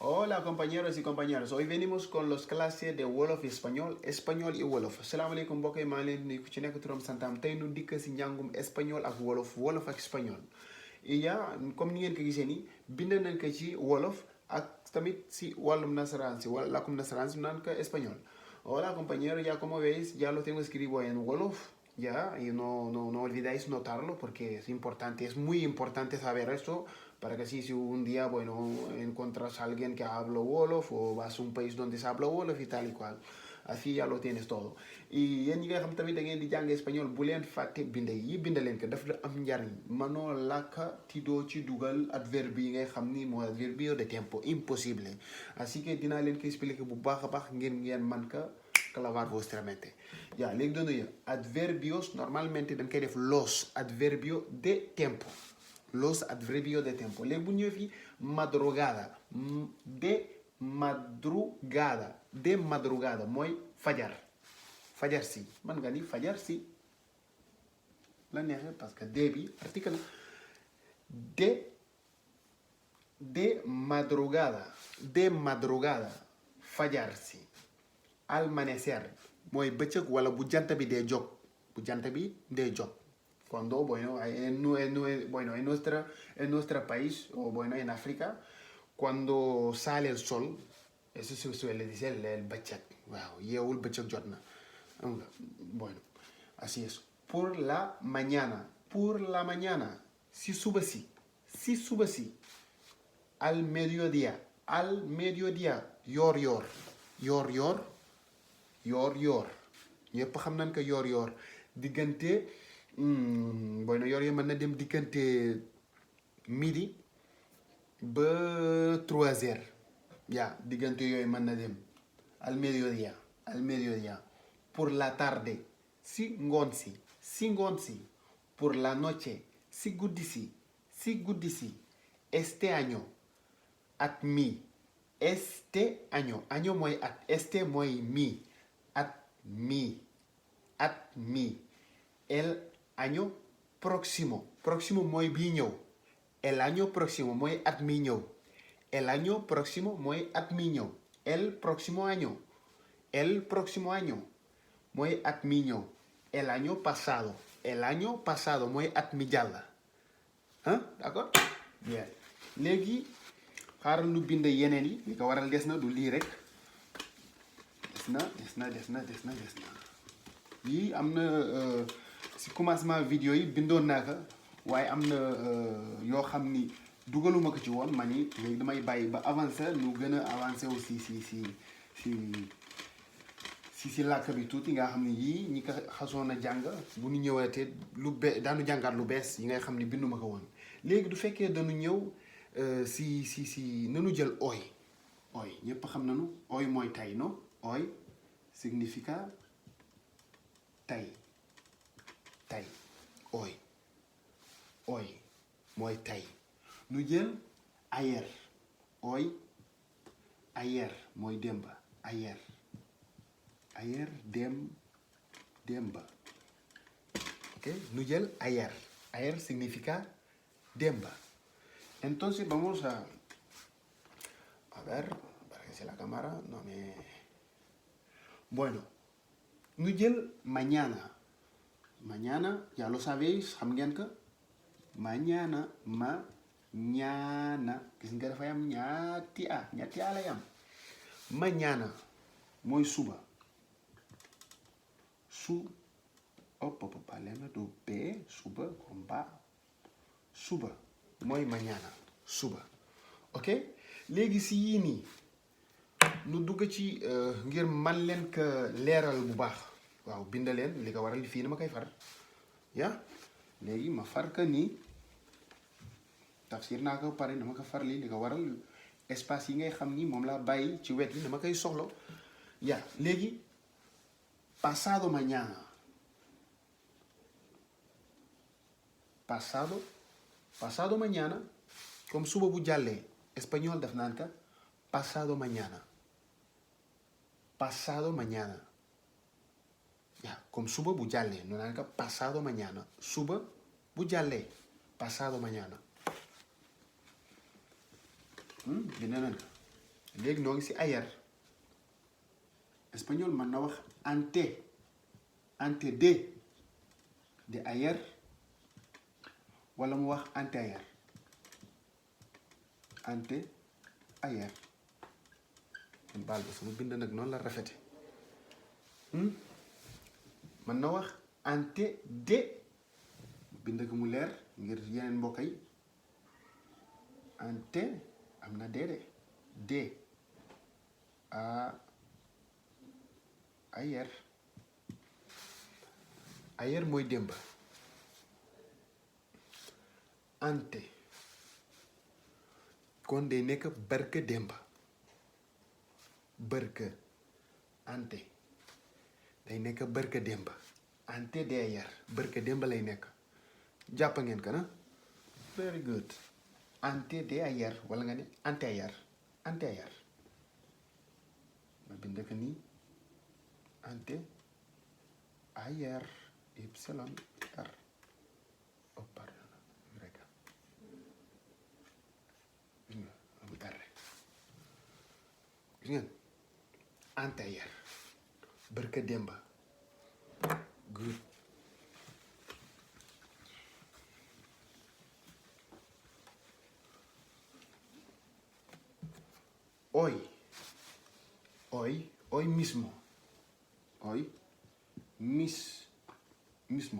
Hola compañeros y compañeras, hoy venimos con las clases de Wolof y Español, Español y Wolof. Assalamualaikum mbokk yi maa ngi leen di nuyu ku ci nekk turam santam tey nu dikk si njàngum espagnol ak wolof wolof ak espagnol. iya comme ni ngeen ko gisee nii bind nañ ko ci wolof ak tamit si wàllum nasaraan si wala làkkum nasaraan si naan ko espagnol. Hola compañeros, ya como veis ya lo tengo escrito en wolof. Ya, y no olvidáis notarlo porque es importante, es muy importante saber esto para que si un día, bueno, encuentras a alguien que habla Wolof o vas a un país donde se habla Wolof y tal y cual. Así ya lo tienes todo. Y yéen ñi nga xam tamit da ngeen di jàng espagnol bu leen fàtte bind yi bind leen ko daf la am njariñ mënoo làkka ti doo ci dugal adverbe yi ngay xam ni mooy adverbio de tiempo imposible. Así que dinaa leen ko expliquer bu baax a baax ngeen man ka clavar vuestra mente. Ya, léegi doon nañu adverbios normalmente dañ koy def los adverbio de tiempo. Los adverbios de tiempo. Léegi bu ñëwee fii madrugada. De madrugada mooy fajar. Fajar si. Man nga ni fajar si. La neexee parce que de bi article de madrugada. De madrugada. Fajar si. Amanecer mooy bëccëg wala bu jant bi dee jóg. Bu jant bi dee jóg. Cuando, bueno, en nuestro país, o bueno, en África, cuando sale el sol, eso se suele decir el bachak. Wow, yeul bachak jotna. Bueno, así es. Por la mañana, si sube sí. Al mediodía, yor. Ñëpp xam nañ ko yor. Diggante bueno yor mën na dem diggante midi ba 3 heures. Ya, diggante yooyu mën na dem al mediodía. Por la tarde, si ngoon si. Por la noche, si guddi si. Este año, at mi. Este año mooy at, este mooy mi. At mi. El año próximo mooy bii ñëw. El año próximo mooy at mi ñëw. El año próximo mooy at mi ñëw. El próximo año mooy at mi ñëw. El año pasado mooy at mi jàll. D'accord? Bien. Léegi xaaral nu bind yeneen yi li ko waral des na du lii rek. des na yii am na si commencement vidéo yi bindoon naa ko waaye am na yoo xam ni dugaluma ko ci woon ma ni léegi damay bàyyi ba avancé nu gën a avancé aussi si làkk bi tuuti nga xam ni yii ñi ko xasoon a jàng bu ñu ñëwaatee daanu jàngaat lu bees yi ngay xam ni binduma ko woon. léegi du fekkee dañu ñëw si nanu jël ooy ñëpp xam nañu ooy mooy tay no ooy significa tay ooy mooy tay nu jël ayer mooy démba ayer démba. Ok, nu jël ayer significa démba. Entonces vamos a ver para que se la cámara no me. Bueno, nu jël mañana ya lo sabéis xam ngeen ko mañana gis nga dafay am ñaati a lay am. Mañana mooy suba lema do be suba comme ba suba mooy mañana suba. Ok, léegi si yii nii nu dugg ci ngir man leen ko leeral bu baax. waaw bind leen li ko waral fii na ma koy far ya léegi ma far ka nii tafsir naa ko pare dama ko far li ko waral espace yi ngay xam ni moom laa bàyyi ci wet yi dama koy soxla ya. léegi pasado mañana comme suba bu jàllee espagnol def naan ka pasado mañana ya comme suba bu jàllee nu naan ka pasado mañana suba bu jàllee pasado mañana. Bind nañ ko léegi noo ngi si ayer. Espagnol mën na wax ante de ayer wala mu wax anteayer baal ba sama bind nag noonu la rafete mën na wax ante de bind ko mu leer ngir yeneen mbokk yi ante am na de ayer mooy démb. ante kon day nekk barka démb. ante day nekk barka démb. ante de ayer barka démb lay nekk. jàpp ngeen ko na very good. ante de ayer wala nga ne ante ayer ma bind ko nii ante ayer y r oh pardon rek amul r gis ngeen ante ayer barka démb good. hoy mismo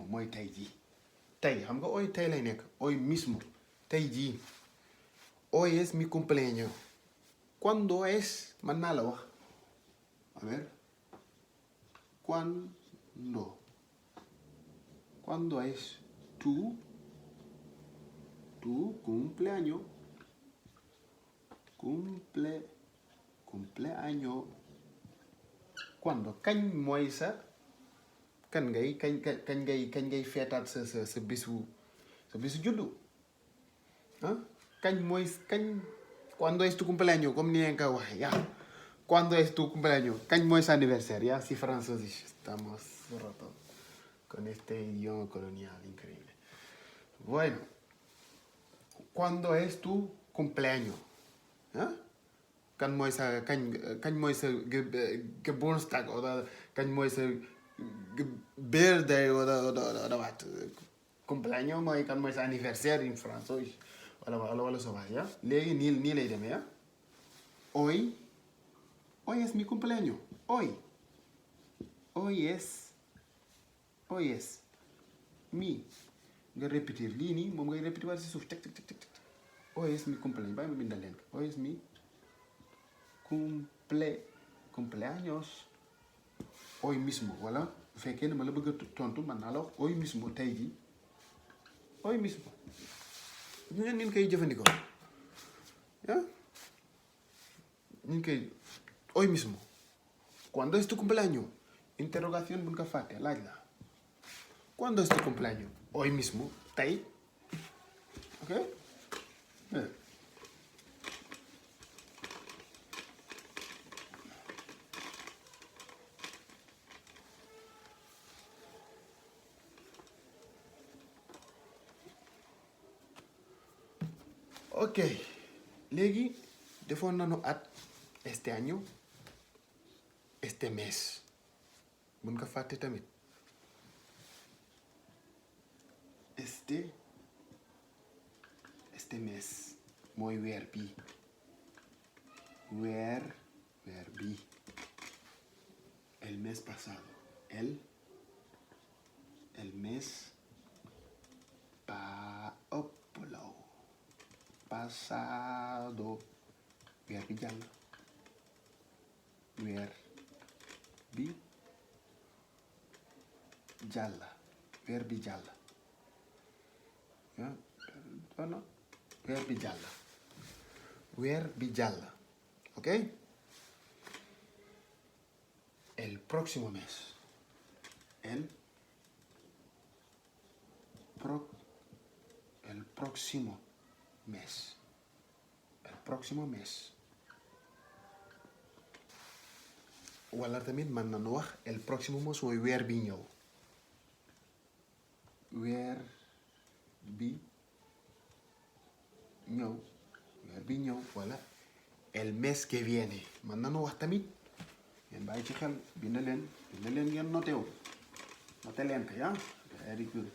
mooy tey jii tey xam nga hoy tey lay nekk hoy mismo tey jii. hoy es mi cumpleaños. ¿Cuándo es? mën naa la wax a ver ¿cuándo es tu cumpleaños? cumpleaños. ¿Cuándo? kañ mooy sa kañ ngay feetaat sa bisu juddu kañ ¿cuándo es tu cumpleaños? comme ni ngeen ko waxee ya ¿cuándo es tu cumpleaños? kañ mooy sa anniversaire ya si français estamos rotos con este idioma colonial increíble. Bueno, ¿cuándo es tu cumpleaños? kañ mooy sa Geburtstag oder kañ mooy sa birthday oder wat cumpleaños mooy kan mooy sa anniversaire en français wala soobaa ya léegi nii lay demee ya hoy es mi cumpleaños. hoy es mi nga répéter lii nii moom ngay répéter waat si suuf teg hoy es mi cumpleaños bàyyi ma bindal leen ko hoy es mi cumpleaños hoy mismo wala bu fekkee ne ma la bëgg a tontu man naa la wax hoy mismo tey jii hoy mismo ñu ngeen koy jëfandikoo ya ñu koy hoy mismo. ¿Cuándo es tu cumpleaños? Interrogación buñ ko fàtte laaj la. ¿Cuándo es tu cumpleaños? Hoy mismo tey ok. ok léegi defoon nañu at este año este mes buñ ko fàtte tamit este mes mooy weer bi el mes pasado el mes pasado weer bi jàll weer bi jàll weer bi jàll ok. el próximo mes el próximo mes wala tamit mën nañu wax el próximo mes mooy weer bi ñëw wala el mes que viene mën nañu wax tamit ngeen bàyyi ci xel bind leen ngeen noté wu noté leen ko yaa very good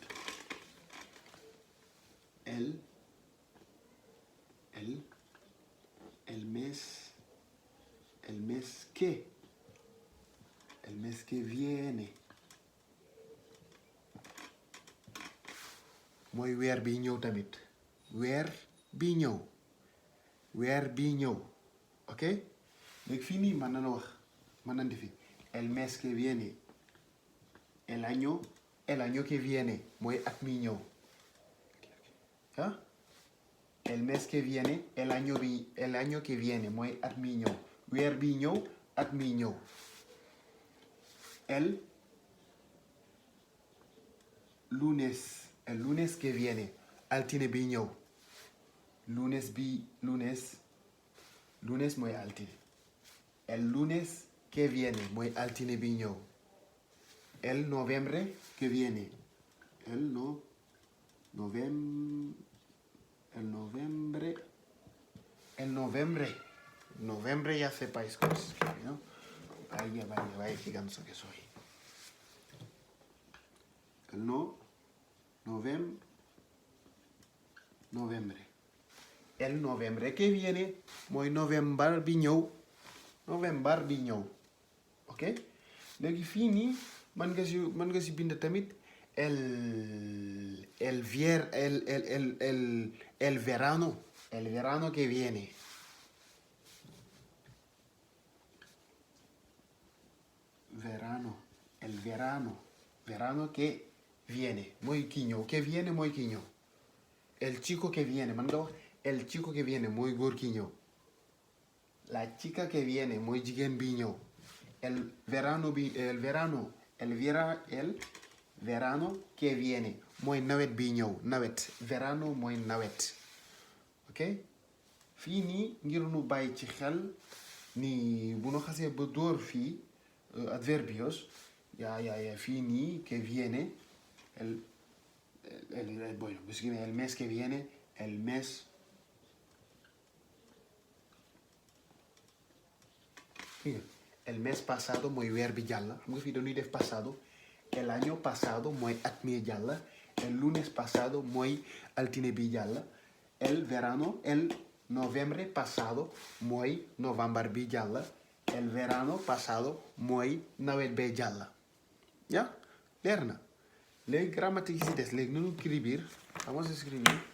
el mes que viene mooy weer bi ñëw tamit weer bi ñëw ok léegi fii nii mën nañu wax mën nañu defi el mes que viene el año que viene mooy at mi ñëw ah el mes que viene el año que viene mooy at mi ñëw weer bi ñëw at mi ñëw el lunes que viene altine bi ñëw lunes mooy altine el lunes que viene mooy altine bi ñëw el noviembre que viene noviembre ya sepáis cómo se escribe, ¿no? Vaya giganzo que soy. El noviembre. El noviembre que viene mooy novembre bi ñëw ok léegi fii nii mën nga si bind tamit el verano que viene verano que viene mooy kii ñëw que viene mooy kii ñëw el chico que viene man nga wax el chico que viene mooy góor ki ñëw la chica que viene mooy jigéen bi ñëw el verano que viene mooy nawet bi ñëw verano mooy nawet ok fii nii ngir nu bàyyi ci xel ni bu nu xasee ba dóor fii adverbios yaa fii nii que viene bueno, pues el mes que viene el mes pasado mooy weer bi jàll xam nga fii dañuy def pasado el año pasado mooy at mi jàll el lunes pasado mooy altine bi jàll el noviembre pasado mooy novembre bi jàll el verano pasado mooy nawet bee jàll ya leer na léegi grammatique yi si des léegi nanu écrire vamos a escribir